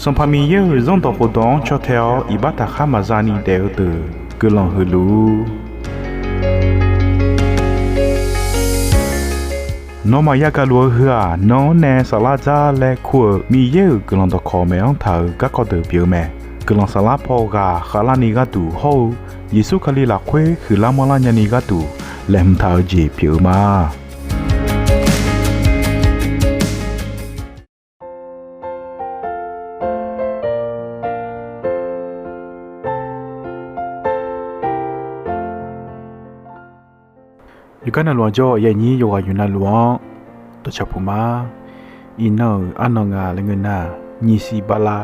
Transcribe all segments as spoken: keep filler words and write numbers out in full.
Sanqpaq Miqyaer-euq Zanrdawq khofdawq-anr caw tae-awr iqbax taqkhar maqza ni daef-eu deuq guiqlanq huiq luf-ur. Nawmaf yagaq luf-eu heu-aq, nan-anr nae saflar dzar laer kur-euq Miqyaer-euq guiqlanq dawqkawq maeq-anr taq-euq garkawv deuq pyeuf-eu mae. Guiqlanq saflar paw ghaq khavlarni gharduq hawr-eu Yeqsur Kali lafkhoer huiqlar manrlar nyani gharduq laeqhmq taq-eu jeq pyeuf-eu ma. Yawqgar navluf-anr jawr-eu aqyuif aqnyir yawqghaq yawqnavluf-anr dawqcawq puq ma. Iqnan-euq arnan nga laer ngeur nar, nyiq siq bala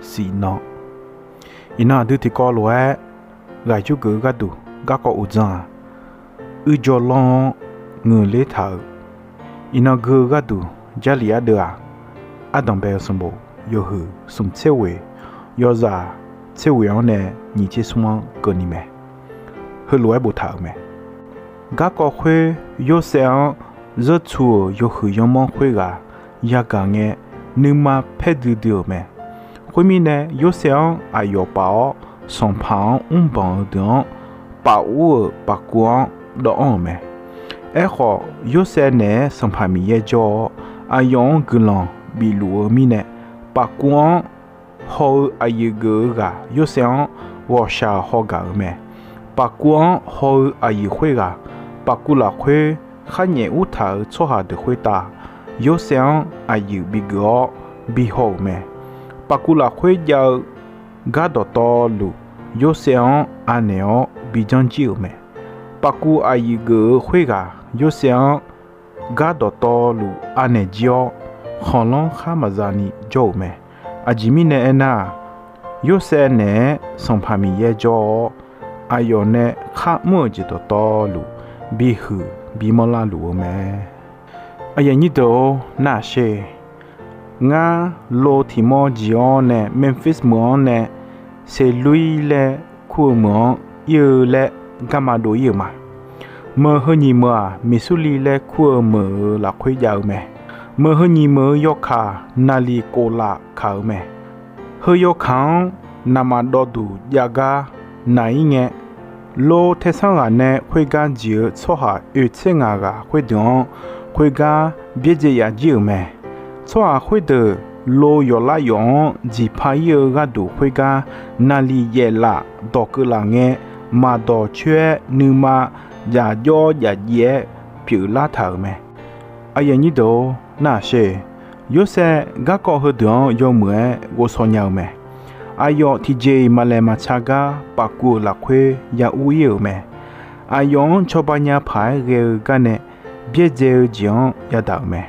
siq nan. Iqnan aqdui tiqkawv lof-aer ghaq yur geuf-eu gharduq garkawv uqdzan-aq, uirdzaw lanr-anr ngeuqler taq-euq. Iqnan gui-eu gharduq Jarlif ardeuv-aq, ardanq bae-eu sanqbof yawhuiq smq tser ghoeq, yawzaq tser ghoeq-anr nae nyiq tser smr-anr keuvni mae. Heulof-aer boftaq-euq mae. Garkawv khoer Yorsaev-anr zeur tsu-euq yawhuiq yawmanr khoerghaq yagaq ngae, nuima paer duidui-euq mae. Khoermirnae, Yorsaev-anr aqyawf paf-awr, sanqpaq-anr mrbanq-eu deuq-anr paf ur-euq paf kuv-anr dawv anr-euq mae. Aerkhawf, Yorsaev naeq-aer Sanqpaq Miqyaer jawr-awr, aqyawf-anr guiqlanq bifluf-eu mirnae, paf kuv-anr haw-eu aqyuif geuf-eu ghaq Yorsaev-anr ghawqshaq haw gaq-euq mae. Paf kuv-anr haw-eu aqyuif khoerghaq, paf kuv lafkhoer kharnyaef urtaq-euq tsawrhaq deuq khoertav, Yorsaev-anr aqyuif bigeuf-awr bihaw-euq mae. Paf kuv lafkhoer jav-eu gar dawqtawvluf, Yorsaev-anr anaeq-awr bijanr jir-euq mae. Paf kuv aqyuif geuf-eu khoerghaq Yorsaev-anr gar dawqtawvluf anaeq jir-awr, khanqlanr khar maqza ni jawr-euq mae. Aqjeq mirnae aernar-aq, Yorsaev naeq-aer Sanqpaq Miqyaer jawr-awr, aqyawf nae khar mr-euq jeq dawqtawvluf bihuiq bimanr lar luf-eu mae. Aqyuif aqnyir deuq-or, nar-aq sher. Ngar, lo tiq mawr jiq-awr nae Memphis meuq-anr nae Seluir laer kur-eu meuq-anr ir-eu laer garma dov ir-euq ma. Meuq heu nyiq meuq-aq, Missouri laer kur-eu meuq-euq lafkhoer jav-eu mae. Meuq heu nyiq meuq-euq yawkaq naqliq kof laf kaq-euq mae. Heu yawkaq-anr naqmaq dawvduq jav gar naq ir ngae, lo taesanr ghaq nae khoergar jeq-eu tsawrhaq oeq tser ngaq ghaq khoerdeuq-anr khoergar byaerdzae yaf jir-euq mae. Tsawrhaq khoerdeuq lo yawqlar yawf-anr dziqpar ir-eu gharduq khoergar naqliq yaef laf dawq keuv laf ngae, maqdawq coer-aer nuima jaf jawr jaf jiv-aer pyeuflar taq-euq mae. Aqyuif aqnyir deuq-or, nar-aq sher. Yorsaev garkawv heudeuq-anr yawmuiq-aer ghovshaw nya-eu mae. Aqyawf tiqjeq-iq maqlaeq maqtsaq gar paf kuv-euq lafkhoer ya ur ir-euq mae. Aqyawf-anr cawba nya paq-aer ghae-eu gar nae byaerdzae-eu jeq-anr yadaq-euq mae.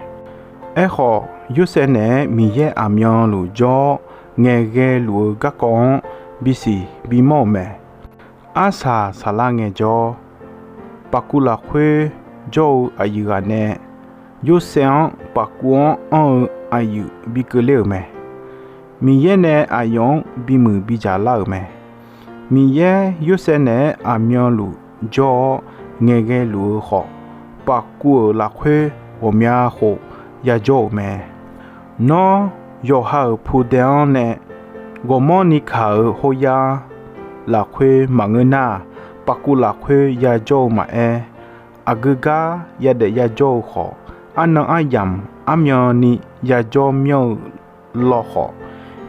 Aerkhawf, Yorsaev naeq-aer Miqyaer aqmyanluf jawr-awr ngaeqghae luf-eu garkawv-anr bisiq bimawr-euq mae. Arsaq saqlar ngaejawr, paf kuv lafkhoer jawr-eu aqyuif ghaq nae Yorsaev-anr paf kuv-anr anr-eu aqyuif bi keuvler-euq mae. Miqyaer nae aqyawf-anr bimuiq bidzaq lar-euq mae. Miqyaer Yorsaev naeq-aer aqmyanluf jawr-awr ngaeqghae luf-eu khawf, paf kuv-euq lafkhoer ghawqmya khof yajawr-euq mae. Nawr, yawqha-euq pudae-anr nae ghawqmanrni kaq-euq khoeryar lafkhoer maqngeur nar-aq, paf kuv lafkhoer yajawr-eu maqaer, aqgeu gar yadaef yajawr-eu khawf, arnan aryamq armyanni yajawr myanr-eu lawkhawf,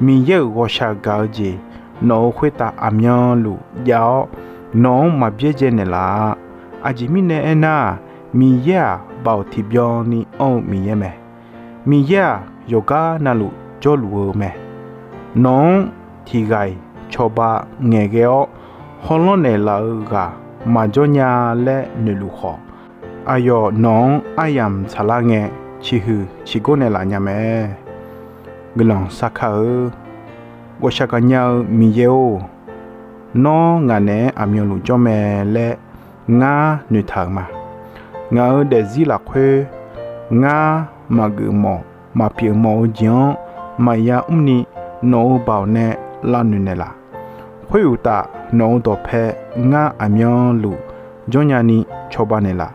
Miqyaer-euq ghawqshaq gaq-eu jeq nawq-euq khoertav aqmyanluf jav-awr, nawq-anr maqbyaerdzae naeqlaf-a. Aqjeq mirnae aernar-aq, Miqyaer-aq, baoq tiqbyan ni anr-eu Miqyaer mae. Miqyaer-aq, yawqgar navluf jawrluf-eu mae. Nawq-anr tiqghaq-iq cawba ngaeqghae-awr, hawlanr naeqlaf-eu ghaq maqjawr nya laer noeqluf khawf, aqyawf nawq-anr aryamq tsaqlar ngae, ciqhuiq ciqgor naeqlaf nya mae. Guiqlanq sarkar-eur, ghawqshaq gaqnya-eu Miqyaer-or, nawr ngaq naeq-aer aqmyanluf jawr mae laer ngar noeqtaq-euq ma. Ngaq-euq daefzir lafkhoer, ngar maqgeuf mawf maqpyeuf mawf-eu jeq-anr maqya mrni, nawq-euq baoq nae lavnoeq naeqlaf. Khoeruqtaf, nawq-euq dawqpae ngar aqmyanluf jawrnya ni cawba naeqlaf.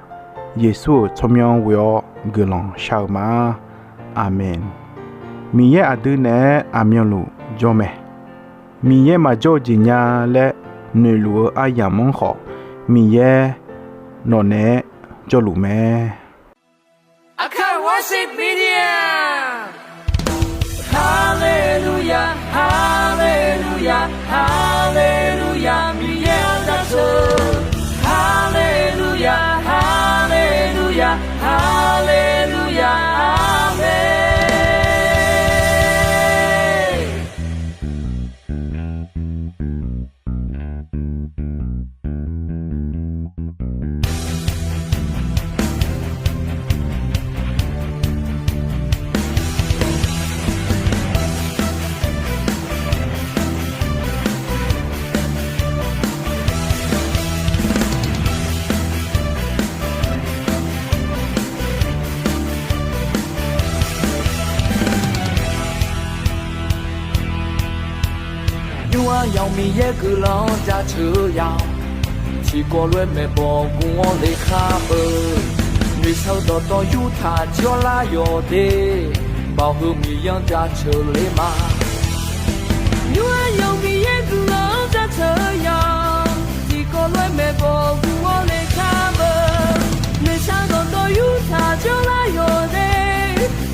Yeqsur-euq tsawrmyanr ghoe-awr guiqlanq shar-eu ma. Aqmeq. Miqyaer aqdui naeq-aer aqmyanluf jawr mae. Miqyaer maqjawr-eu jeq nya laer noeqluf-eu aryamq-anr khawf, Miqyaer nawq naeq-aer jawrluf mae. Archive Worship Media. Haleluya, haleluya, haleluya, Miqyaer-anr jaceuq. Haleluya, haleluya, haleluya, aqmeq. Nymr-aq yawf Miqyaer guiqlanq-anr jaceuq-eu ya-awq. Tiqkawv lof-aer maeqbawq gu-awr le khar beu. Noeqshaq-eu dawqtawv yurtaq jir-awr lar yawq de. Baoq heu Miqyaer-anr jaceuq le ma. Nymr-aq yawf Miqyaer guiqlanq-anr jaceuq-eu ya-awq. Tiqkawv lof-aer maeqbawq gu-awr le khar beu. Noeqshaq-eu dawqtawv yurtaq jir-awr lar yawq de.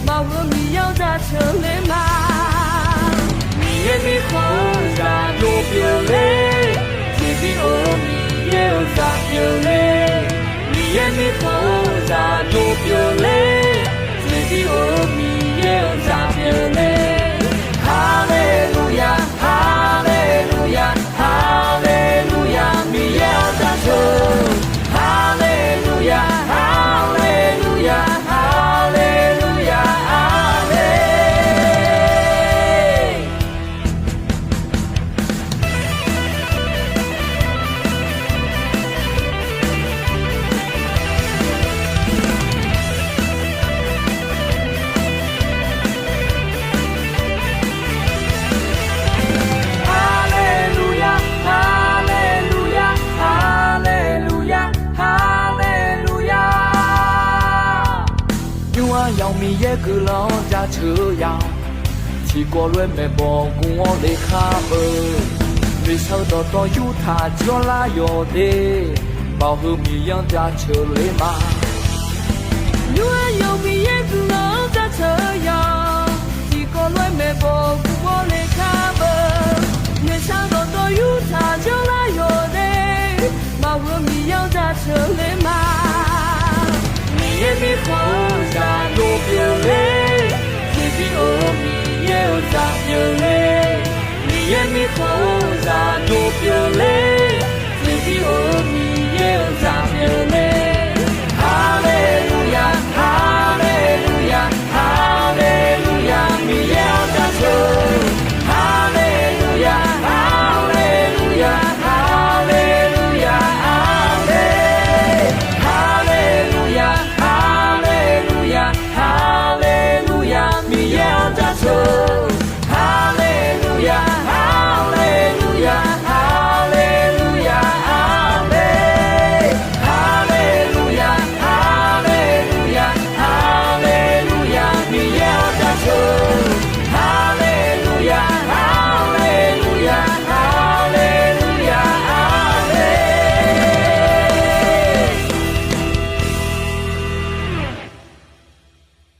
Baoq heu Miqyaer-anr jaceuq le ma. Miqyaer mirkhanq-eu zaq dov pyeuf le. Tiqbi or-eu Miqyaer-euq zaq pyeuf le. Miqyaer mirkhanq-eu zaq dov pyeuf le. Tiqbi or-eu Miqyaer-euq zaq pyeuf le. Haleluya, haleluya, haleluya, Miqyaer-anr jaceuq. Haleluya, haleluya, haleluya, aqmeq. Haleluya, haleluya, haleluya, haleluya. Nymr-aq yawf Miqyaer guiqlanq-anr jaceuq-eu ya-awq. Tiqkawv lof-aer maeqbawq gu-awr le khar beu. Noeqshaq-eu dawqtawv yurtaq jir-awr lar yawq de. Baoq heu Miqyaer-anr jaceuq le ma. Nymr-aq yawf Miqyaer